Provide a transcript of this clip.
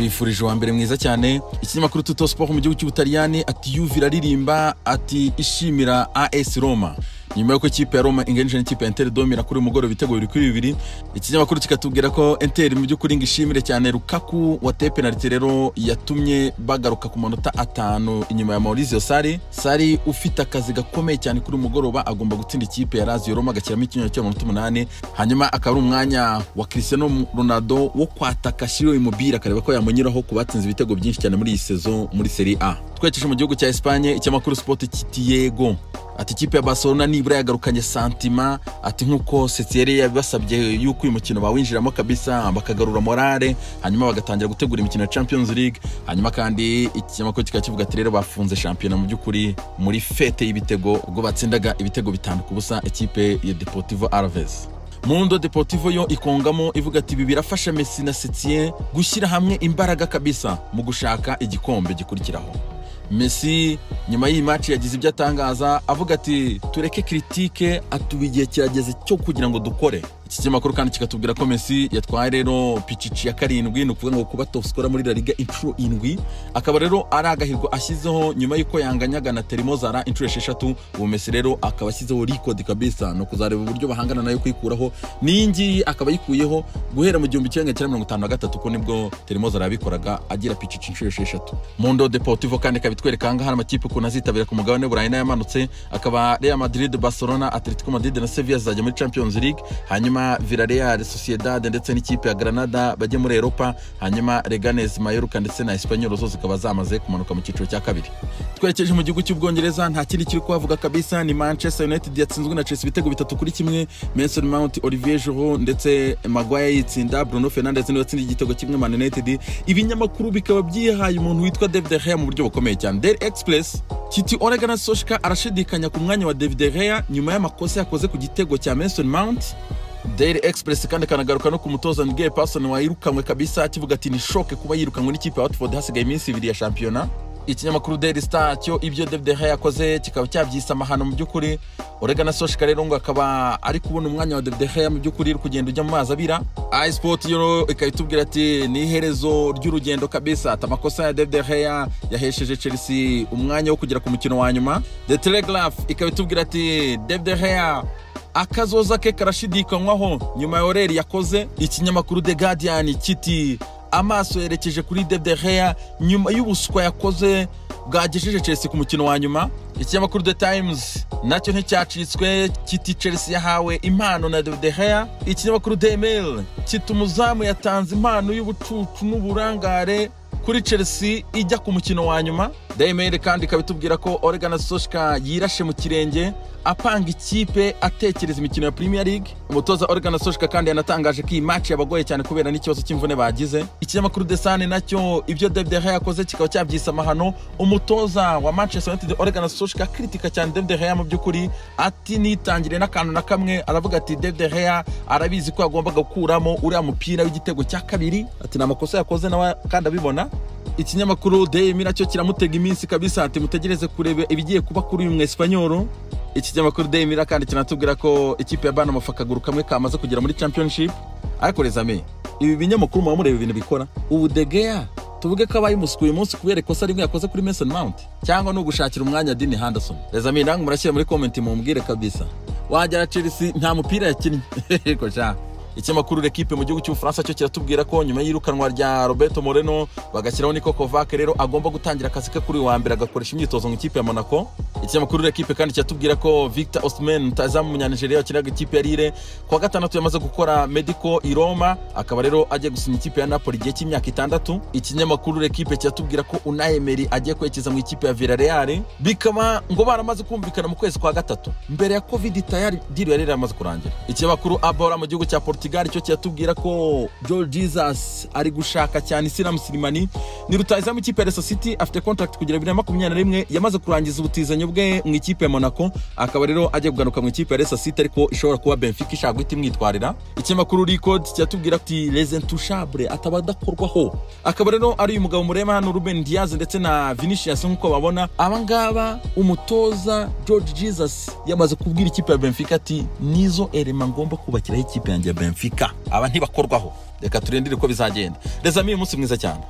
Mbifurije wa mbere mwiza cyane. Ikinyamakuru Tuttosport mu gihugu cy'Ubutaliyani ati Juve iraririmba, ati ishimira AS Roma nyuma y'uko ikipe ya Roma inganije n'ikipe ya Inter de Milan kuri uyu mugoroba ibitego 2-2. Ikinyamakuru kikatubwira ko Inter mu by'ukuri ngo ishimire cyane Lukaku wateye penalty rero yatumye bagaruka ku manota 5 inyuma ya Maurizio Sarri. Sarri ufite akazi gakomeye cyane kuri uyu mugoroba, agomba gutsinda ikipe ya Lazio Roma agashyiramo ikinyuranyo cy'amanota 8, hanyuma akaba ari umwanya wa Cristiano Ronaldo wo kwataka Ciro Immobile akareba ko yamunyuraho ku batsinze ibitego byinshi cyane muri iyi saison muri Serie A. Twerekeje mu gihugu cya Espagne, ikinyamakuru Sport kiti yego, ati ikipe ya Barcelona nibura yagarukanye sentiment, ati nkuko Setien yabibasabye yuko uyu mukino bawinjiramo kabisa bakagarura morale, hanyuma bagatangira gutegura imikino ya Champions League. Hanyuma kandi ikinyamakuru kikaba kivuga ati rero bafunze shampiyona mu by'ukuri muri fête y'ibitego ubwo batsindaga ibitego 5-0 ikipe ya Deportivo Alaves. Mundo Deportivo yo ikongamo ivuga ati ibi birafasha Messi na Setien gushyira hamwe imbaraga kabisa mu gushaka igikombe gikurikiraho. Messi nyuma y'iyi match yagize ibyo atangaza avuga ati tureke critique, atuba igihe kirageze cyo kugira ngo dukore. Iki kinyamakuru kandi kikatubwira ko Messi yatwaye rero Pichichi ya 7, ni ukuvuga ngo kuba top scorer muri La Liga inshuro 7, akaba rero ari agahirwa ashyizeho nyuma y'uko yanganyaga na Terimo Zara inshuro 6. Ubu Messi rero akaba ashyizeho record kabisa, no kuzareba uburyo bahangana nayo kwikuraho n'iyi ngiyi akaba yikuyeho guhera mu 1953, ko nibwo Terimo Zara yabikoraga agira Pichichi inshuro 6. Mundo Deportivo kandi ikabitwereka aha ngaha amakipe ukuntu azitabira ku mugabane w'Uburayi n'ayamanutse, akaba Real Madrid, Barcelona, Atletico Madrid na Sevilla zizajya muri Champions League, hanyuma Villarreal, Sociedad ndetse n'ikipe ya Granada bajye muri Europa, hanyuma Leganes, Mallorca ndetse na Espanyol zo zikaba zamaze kumanuka mu cyiciro cya kabiri. Twerekeje mu gihugu cy'Ubwongereza, nta kindi kiri kuhavuga kabisa, ni Manchester United yatsinzwe na Chelsea ibitego 3-1. Mason Mount, Olivier Giroud ndetse Maguire yitsinda, Bruno Fernandes niwe watsinze igitego kimwe Man United. Ibinyamakuru bikaba byihaye umuntu witwa David De Gea mu buryo bukomeye cyane. Daily Express kiti Ole Gunnar Solskjaer arashidikanya ku mwanya wa David De Gea nyuma y'amakosa yakoze ku gitego cya Mason Mount. Daily Express kandi kanagaruka no ku mutoza Nigel Pearson wayirukanwe kabisa, kivuga ati ni choc kuba yirukanwe n'ikipe ya Watford hasigaye iminsi 2 ya shampiyona. Ikinyamakuru Daily Star cyo ibyo David De Gea yakoze kikaba cyabyisa amahano mu by'ukuri. Ole Gunnar Solskjaer rero ngo akaba ari kubona umwanya wa David De Gea mu by'ukuri uri kugenda ujya mu mazi abira. iSport yo ikaba itubwira ati ni iherezo ry'urugendo kabisa, ati amakosa ya David De Gea yahesheje Chelsea umwanya wo kugera ku mukino wa nyuma. The Telegraph ikaba itubwira ati David De Gea akazoza ke karashidikanywaho nyuma ya erreur yakoze. Ikinyamakuru The Guardian kiti amaso yerekeje kuri David De Gea nyuma y'ubuswa yakoze bwagejeje Chelsea ku mukino wa nyuma. Ikinyamakuru The Times nacyo nticyacitswe kiti Chelsea yahawe impano na David De Gea. Ikinyamakuru The Mail kiti umuzamu yatanze impano y'ubucucu n'uburangare kuri Chelsea ijya ku mukino wa nyuma. The Mail kandi ikaba itubwira ko Ole Gunnar Solskjaer yirashe mu kirenge apanga ikipe atekereza imikino ya Premier League. Umutoza Ole Gunnar Solskjaer kandi yanatangaje ko iyi match yabagoye cyane kubera n'ikibazo cy'imvune bagize. Ikinyamakuru The Sun nacyo ibyo David De Gea yakoze kikaba cyabyisa amahano. Umutoza wa Manchester United Ole Gunnar Solskjaer kritika cyane David De Gea mu by'ukuri, ati nitangire n'akantu na kamwe, aravuga ati David De Gea arabizi ko yagombaga gukuramo uriya mupira w'igitego cya kabiri, ati ni amakosa yakoze nawe kandi abibona. Ikinyamakuru Daily Mail nacyo kiramutega iminsi kabisa, ati mutegereze kureba ibigiye kuba kuri uyu Mwespanyol. Ikinyamakuru Daily Mail kandi kinatubwira ko ikipe ya Bournemouth akaguru kamwe kamaze kugera muri Championship. Ariko les amis, ibi binyamakuru muba mureba ibintu bikora. Ubu De Gea tuvuge ko abaye umuswa uyu munsi kubera ikosa rimwe yakoze kuri Mason Mount, cyangwa ni ugushakira umwanya Dean Henderson? Les amis, namwe murashyira muri comment mumbwire kabisa. Wagera Chelsea nta mupira yakinnye. Ariko sha Ikinyamakuru L'Equipe mu gihugu cy'Ubufaransa cyo kiratubwira ko nyuma y'irukanwa rya Roberto Moreno bagashyiraho Niko Kovac rero agomba gutangira akazi ke kuri uyu wa mbere, agakoresha imyitozo mu ikipe ya Monaco. Ikinyamakuru L'Equipe kandi kiratubwira ko Victor Osimhen rutahizamu w'Umunyanigeriya wakinaga ikipe ya Lille kuwa gatandatu yamaze gukora medical i Roma, akaba rero agiye gusinya ikipe ya Napoli igihe cy'imyaka 6. Ikinyamakuru L'Equipe kiratubwira ko Unai Emery agiye kwerekeza mu ikipe ya Villarreal, bikaba ngo baramaze kumvikana mu kwezi kwa gatatu mbere ya Covid, tayari deal yari yaramaze kurangira. Ikinyamakuru A Bola mu gihugu cya Portugal cyo kiratubwira ko Jorge Jesus ari gushaka cyane Islam Slimani, ni rutahizamu ikipe ya Leicester City, afite contract kugera 2021, yamaze kurangiza ubutizanyo bwe mu ikipe ya Monaco, akaba rero agiye kugaruka mu ikipe ya Leicester City, ariko ishobora kuba Benfica ishaka guhita imwitwarira. Ikinyamakuru Record kiratubwira ati les intouchables, ataba adakorwaho, akaba rero ari uyu mugabo mureba hano Ruben Dias ndetse na Vinicius. Nk'uko babona aba ngaba, umutoza Jorge Jesus yamaze kubwira ikipe ya Benfica ati nizo erema ngomba kubakiraho ikipe yanjye ya Benfica, aba ntibakorwaho. Reka turindire uko bizagenda. Les amis, umunsi mwiza cyane.